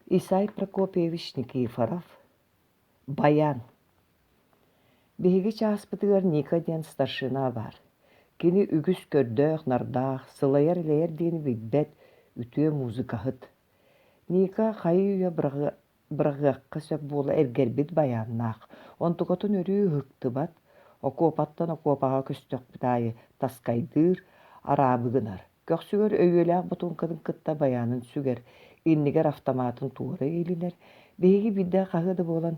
Исай Прокопьевич Никифоров, Баян. Биһиги чааспытыгар Ника диэн старшина баар. Кини үгүс көрдөөх-нардаах, сылайар-элэйэр диэни билбэт үтүө музыкаһыт. Ника хайыы-үйэ быраҕыахха сөп буола эргэрбит байааннаах, онтукатын өрүү ыһыктыбат, окуопаттан окуопаҕа көстөхпүт аайы таскайдыыр, араабы гынар. Көхсүгэр өйүөлээх ботуоҥкатын кытта байаанын сүгэр, иннигэр автоматын туора иилинэр. Биһиги биирдэ хаһыа да буолан,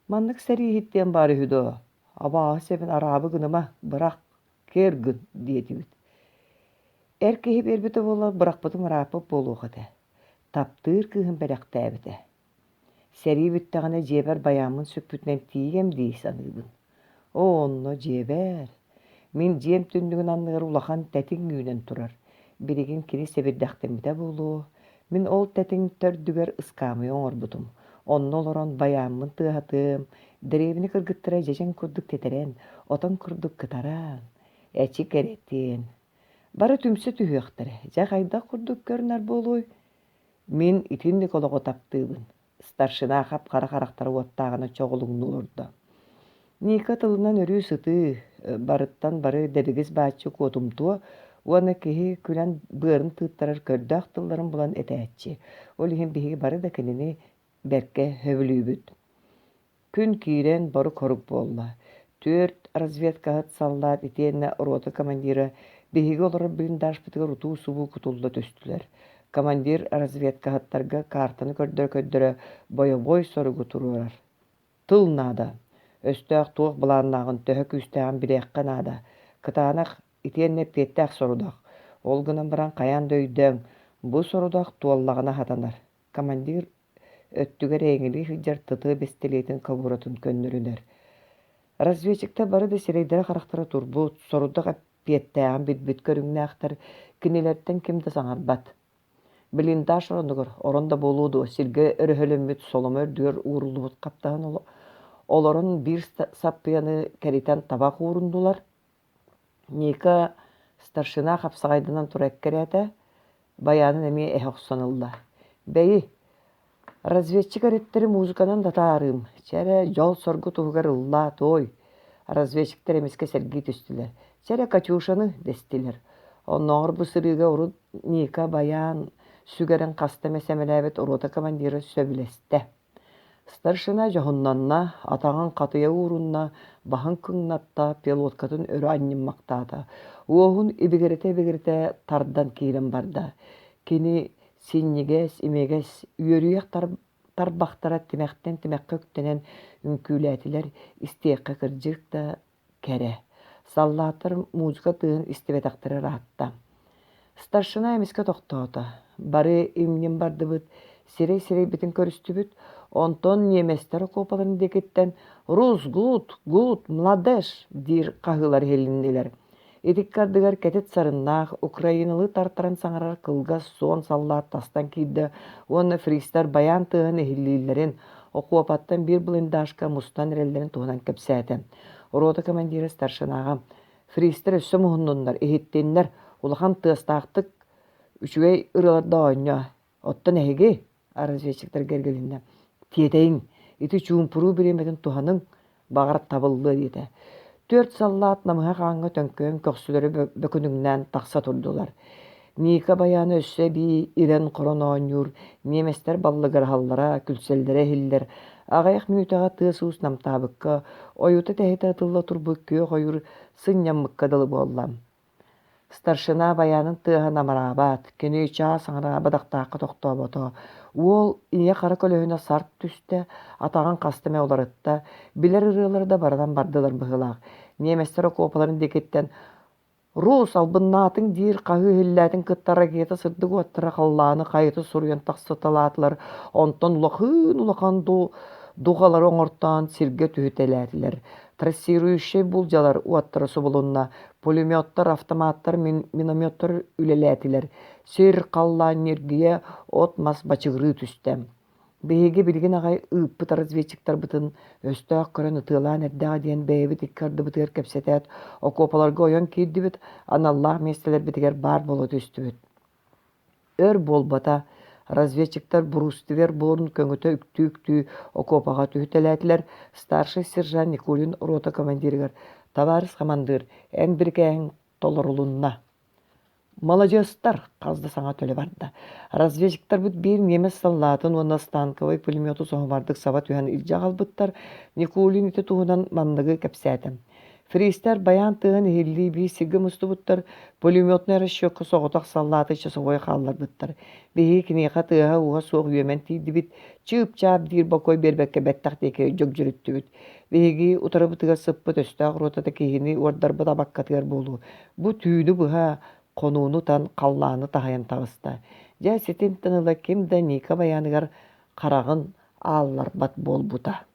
«Маннык сэрииһит диэн баар үһү дуо? Абааһы сэбин араабы гыныма, бырах, киэр гын» диэтибит. Эр киһи биэрбитэ буоллар бырахпытым ырааппыт буолуох этэ. Таптыыр кыыһым бэлэхтээбитэ. Сэрии бүттэҕинэ дьиэбэр байааммын сүкпүтүнэн тиийиэм дии саныыбын. Оо, онно дьиэбэр. Мин дьиэм түннүгүн анныгар улахан тэтиҥ үүнэн турар. Билигин кини сэбирдэхтэммитэ буолуо. Мин ол тэтиҥ төрдүгэр ыскаамыйа оҥорбутум. Онно олорон байааммын тыаһатыам, дэриэбинэ кыргыттара дьэдьэн курдук тэтэрэн, отон курдук кытаран, эчи кэрэтиэн. Бары түмсэ түһүөхтэрэ, дьэ хайдах курдук көр-нар буолуой? Мин итинник олоҕу таптыыбын, старшина хап-хара харахтара уоттааҕына чоҕулуҥнуу олордо. Ника тылынан өрүү сытыы, барыттан бары дэбигис бааччы куотумтуо уонна киһи күлэн быарын тыыттарар көрдөөх тылларын булан этээччи. Ол иһин биһиги бары да кинини бэркэ сөбүлүүбүт. Күн киирэн борук-хорук буолла. Түөрт разведкаһыт саллаат итиэннэ рота командира биһиги олорор блиндажпытыгар утуу-субуу кутулла түстүлэр. Командир разведкаһыттарга картаны көрдөрө-көрдөрө бойобуой соругу туруорар. Тыл наада. Өстөөх туох былааннааҕын, төһө күүстээҕин билиэххэ наада. Кытаанах итиэннэ эппиэттээх сорудах. Ол гынан баран хайаан да өйдөөҥ, бу сорудах туоллаҕына сатанар. Командир өттүгэр эйэҥэлии сылдьар тытыа бэстилиэтин кобуратын көннөрүнэр. Разведчиктар бары да сирэйдэрэ-харахтара турбут, сорудах эппиэттээҕин билбит көрүҥнээхтэр, кинилэртэн ким да саҥарбат. Блиндаж оронугар, орон да буолуо дуо, сиргэ өрөһөлөммүт соломо үрдүгэр ууруллубут хаптаһын олорон биир саппыйаны кэритэн табах ууруннулар. Ника старшина хапсаҕайданан тура эккирээтэ, Байаанын эмиэ эһэ охсон ылла: «Бэйи, разведчик өрүттэри музыканан да таарыым, чэ эрэ, дьол-соргу туһугар ыллаа, туой». Разведчиктэр эмискэ сэргии түстүлэр: «Чэ эрэ, Катюшаны» дэстилэр. Оннооҕор бу сырыыга урут Ника байаан сүгэрин хаста эмэ сэмэлээбит рота командира сөбүлэстэ. Старшина дьоһуннанна, атаҕын хатыйа уурунна, баһын кыҥнатта, пилоткатын өрө анньыммахтаата, уоһун ибигирэтэ-ибигирэтэ тардан киирэн барда. Кини синньигэс, имигэс, үөрүйэх тарбахтара тимэхтэн тимэххэ үктэнэн үҥкүүлээтилэр, истиэххэ кырдьык да кэрэ. Саллааттар музыка тыаһын истибэтэхтэрэ ыраатта. Старшина эмискэ тохтоото. Бары имнин бардыбыт, сирэй-сирэйбитин көрүстүбүт. Онтон ньиэмэстэр окуопаларын диэкиттэн «Рус, гуд, гуд, младеш!» диир хаһыылар иһилиннилэр. Итикки ардыгар кэтит сарыннаах, украиналыы тартаран саҥарар кылгас суон саллаат тастан киирдэ уонна фристэр байаан тыаһын иһиллииллэрин, окуопаттан биир блиндажка мустан эрэллэрин туһунан кэпсээтэ. Рота командира старшинаҕа «Фристэр өссө муһуннуннар, иһиттиннэр, улахан тыастаахтык үчүгэй ырыаларда оонньоо. Оттон эһиги разведчиктарга эргилиннэ. Тиэтэйиҥ, ити чуумпуруу бириэмэтин туһаныҥ, баҕар табыллыа диэтэ. Түөрт саллаат намыһах ааҥҥа төҥкөйөн көхсүлэрэ бөкүнүҥнээн тахса турдулар. Ника байаана өссө эбии ирэн-хорон оонньуур, ньиэмэстэр баллыгыраһаллара, күлсэллэрэ иһиллэр. Аҕыйах мүнүүтэҕэ тыас-уус намтаабыкка, ойута-тэһитэ ытылла турбут күөх ойуур сынньаммыкка дылы буолла. Старшина байаанын тыаһа намыраабат, кини чаас аҥара бадахтаахха тохтообото. Уол ийэ хара көлөһүнэ сарт түстэ, атаҕын хаста эмэ уларытта, билэр ырыалара да баранан бардылар быһыылаах. Ньиэмэстэр окуопаларын диэкиттэн «Рус, албыннаатыҥ» диир хаһыы иһиллээтин кытта ракета сырдык уоттара халлааны хайыта суруйан тахсыталаатылар, онтон улахыын-улахан дуҕалары оҥортоон сиргэ түһүтэлээтилэр. Трассирующай булдьалар уоттара субулунна, пулеметтар, автоматтар, минометтар үлэлээтилэр. Сир, халлаан ньиргийэ, от-мас бачыгырыы түстэ. Биһиги билигин аҕай ыыппыт разведчиктарбытын өстөөх көрөн ытыалаан эрдэҕэ диэн бэйэбит икки ардыбытыгар кэпсэтээт, окуопаларга ойон киирдибит, аналлаах миэстэлэрбитигэр баар буола түстүбүт. Өр буолбата. Разведчиктар бруствер буорун көҥүтэ үктүү-үктүү окуопаҕа түһүтэлээтилэр. Старшай сержант Никулин рота командирыгар «Табаарыс хамандыыр, эн бирикээһиҥ толорулунна». Маладьыастар! хас да саҥа төлө барда. Разведчиктарбыт биир ньиэмэс саллаатын уонна станковай пулемету соһумардык саба түһэн илдьэ аҕалбыттар. Никулин ити туһунан манныгы кэпсээтэ. Фристэр байаан тыаһын иһиллии биир сиргэ мустубуттар, пулеметнай расчекка соҕотох саллааты часовой хаалларбыттар. Биһиги киниэхэ тыаһа-ууһа суох үөмэн тиийдибит, чыып-чаап диир бокуой биэрбэккэ бэттэх диэки дьөгдьөрүттүбүт. Биһиги утарыбытыгар сыппыт өстөөх ротата киһини уордарбыт абаккатыгар буолуо. Бу түүнү быһа хонууну тан халлааны таһыйан таҕыста. Дьэ, ситинтэн ыла ким да Ника байааныгар хараҕын аалларбат буолбута.